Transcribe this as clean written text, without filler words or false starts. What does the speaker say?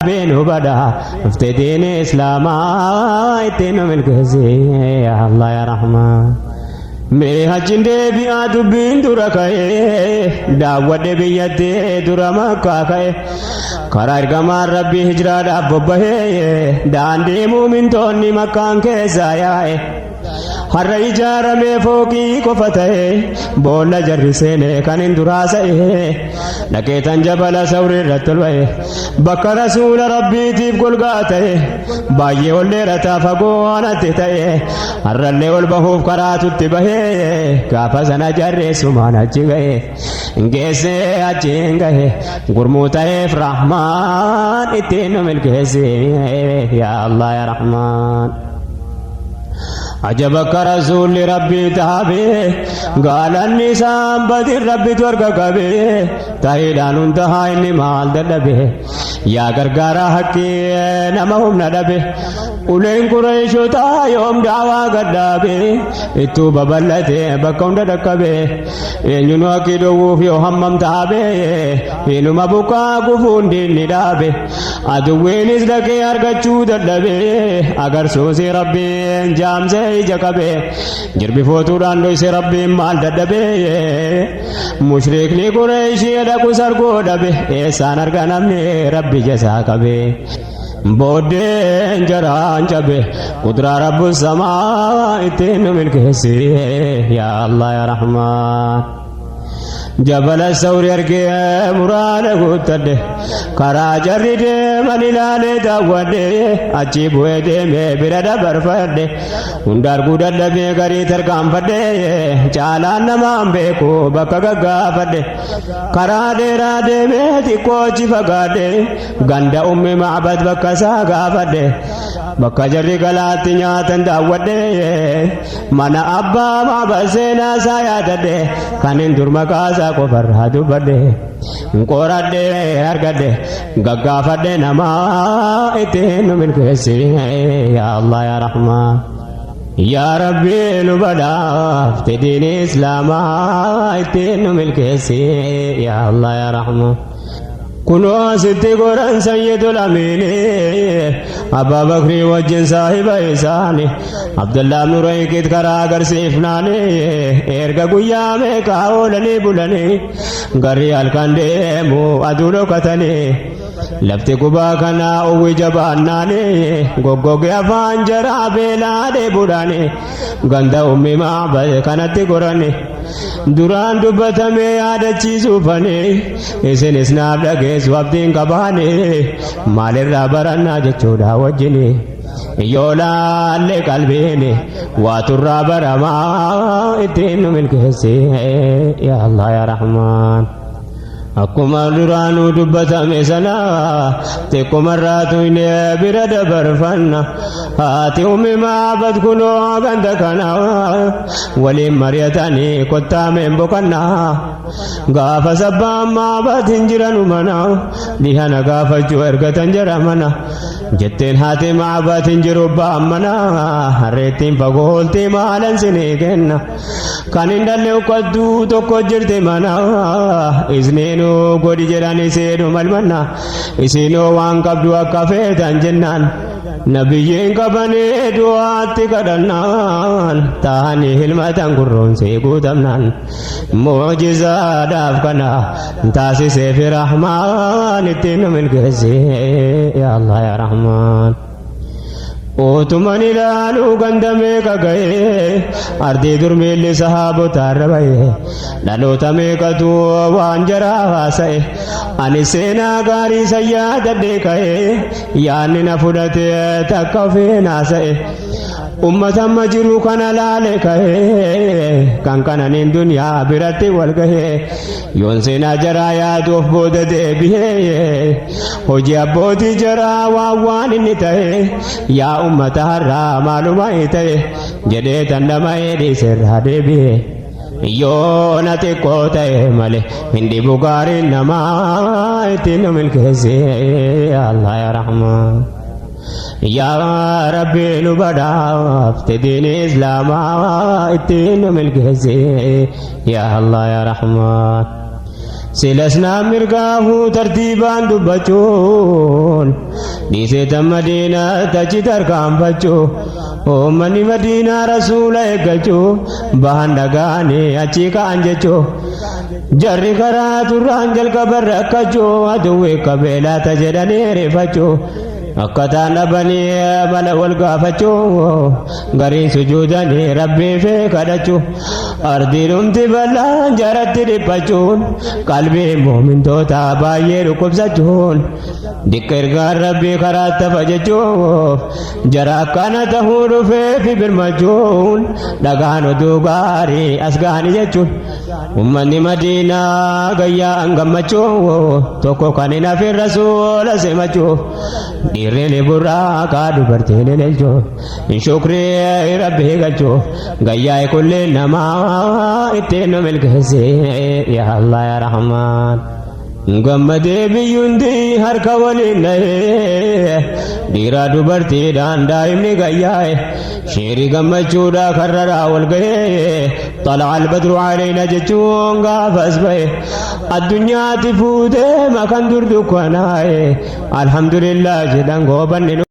Rabbi nu badhaafte diin islaamaa ittiin nu milkeessi yaa Allah yaa Rahmaan. Mee hajjiin deebi'aa dubbiin dura ka'ee daawwadhe biyyatti dura Makkaa ka'e karaa ergamaan Rabbii hijraadhaaf bobbahee daandii muumintoonni Makkaan keessaa yaa'e. Har'a ijaaramee fooqii qofa ta'e boolla jarri seene kan hin duraa sa'e dhaqeetan jabala sawri irratti ol ba'e bakka rasuula rabbiitiif golgaa ta'e baay'ee ol dheerataa fagoo anatti ta'e har'allee ol bahuuf karaatutti bahee gaafa sana jarreessumaan achi ga'e geessee achiin gahe gurmuu ta'eef rahmaan ittiin nu milkeessi yaa Allah yaa Rahmaan. Ajab akka rasuulli rabbii taabe gaalanni isaan badin rabbitu harka qabe ta'iidhaan hundahaa inni maal dadhabe yaa gargaaraa haqqii nama humna dhabe uleen qureeshotaa yoom daawaa gadhaabe ittuu babal'ate bakka hunda dhaqqabe eenyunu haqqii dhowwuuf yoo hammam taabe inuma buqqaa gufuun diinni dhaabe Aduwwiinis dhaqee argachuu dadhabe agarsuusi rabbiin jaamsee ija qabe jirbi footuudhaan dhoyse rabbiin maal dadhabe mushrikni qureeshii dhaqu sargoo dhabe eessaan arga namni rabbi jasaa qabe booddeen jaraan cabe qudraa rabbu samaa ittiin nu milkeessi yaa Allah yaa Rahmaan. Jabala sawri argee muraada guuttadhe karaa jarri deeman ilaalee daawwadhe achi bu'ee deemee bira dabarfadhe hunda arguu dadhabee garii tarkaanfadhe caalaan namaan beeku bakka gaggaafadhe karaa dheeraa deemee xiqqoo achi fagaadhe ganda ummi macbad bakka isaa gaafadhe bakka jarri galaatti nyaatan daawwadhe Mana abbaa maaba seenaa isaa yaadadhe kan hin dur maqaa isaa qofarraa dubbadhe qoradhe argadhe gaggaafadhe namaa ittiin nu milkeessi yaa Allah yaa Rahmaan. Yaa Rabbi nu badhaafte diini Islaamaa ittiin nu milkeessi yaa Allah yaa Rahmaan. Kunoo asitti goran sayyidul amiini Abbaa Bakrii wajjin saahiba isaani Abdullah ibn Urayqit karaa agarsiifnaani erga guyyaa meeqaa oolanii bulanii garri halkan deemu aduu dhokatanii lafti gubaa kanaa uwwi jabaannaani goggoge afaan jaraa beelaa dheebuudhaani ganda ummi Ma'bad kanatti gorani Duraan dubbatamee yaadachiisuufani isinis naaf dhageessu abdiin qabaani maalirraa barannaa jechuudha wajjini yoo laalle qalbiin waaturraa baramaa ittiin nu milkeessi yaa Allah yaa Rahmaan. Akkuma duraanuu dubbatame sana xiqqumarraa tuynee bira dabarfanna. Haati ummi Maabad kunoo ganda kana waliin mari'atanii kottaa meen boqanna. Gaafa sabbaan Maabad hin jiranu mana dhihana gaafachuu ergatan jara mana. Jetteen haati Maabad hin jiru ba'an mana harreettiin fagoo ooltii maalan sinii kenna. Kan hin dhalle uqqattuu tokko jirti mana isniinuu godhi jedhan isiidhu malmanna isiinoo waan qabdu akka feetan jennaan nabiyyiin qabanii du'aatti kadhannaan taa'anii hilmatan gurroonsee guutamnaan mu'jizaadhaaf kana taasisee fi rahmaan ittiin nu milkeessi yaa Allah yaa Rahmaan. Utuman ilaaluu ganda meeqa ga'ee ardii dur miilli sahaabotaarra ba'e dhaloota meeqatu waan jaraa haasa'e ani seenaa gaarii san yaadadhee ka'e yaadni na fudhate takka ofiin haasa'e ummata amma jiru kana laale ka'e kan kananiin duniyaa biratti wal gahe yoon seenaa jaraa yaadu of booda deebi'ee Hojii abbootii jaraa waan waan inni ta'e yaa ummata har'aa maaluma ta'e jedhee dandama'ee dhiiserraa deebi'e. Yoo na xiqqoo ta'e malee hin dhibu gaariin namaa ittiin nu milkeessi Allah yaa Rahmaan. Yaa Rabbi nu badhaafte diini Islaamaa ittiin nu milkeessi yaa Allah yaa Rahmaan. Silas naa mirgaahuu tartiibaan dubbachuun dhiisee tan madiinaa tachi tarkaanfachuu uummanni madiinaa rasuula eeggachuu bahan dhagaanii achii ka'an jechuu jarri karaa turraan jalqaban rakkachuu aduwwi qabeelaata jedhanii rifachuu akkataan dhabanii mala wal gaafachuu gariin sujuudanii rabbii fi kadhachuu ardiidhumti bal'aan jaratti dhiphachuun qalbii muumintoota baay'ee dhukkubsachuun diqqa ergaan rabbii karaa tafa jechuuf jara akkana tahuu dhufee fi birmachuun dhagaan oduu gaarii as gahanii jechuun ummanni madiinaa gayyaan gammachuu tokko kan hin hafin rasuula simachuuf dhiirri ni burraaqa dubartiin ni lelchuu shukrii rabbii galchuu gayyaa kulli namaa ittiin nu milkeesse yaa Allah yaa Rahmaan. Gammadee biyyuundi harka waliin dhahee dhiiraa dubartiidhaan daa'imni gayyaa'e sheerii gammachuudha karraraa wal gahee طلع البدر علينا jechuun gaafas bahe addunyaatti fuutee makan dur dukkanaa'e alhamdulillah jedhan goobanni.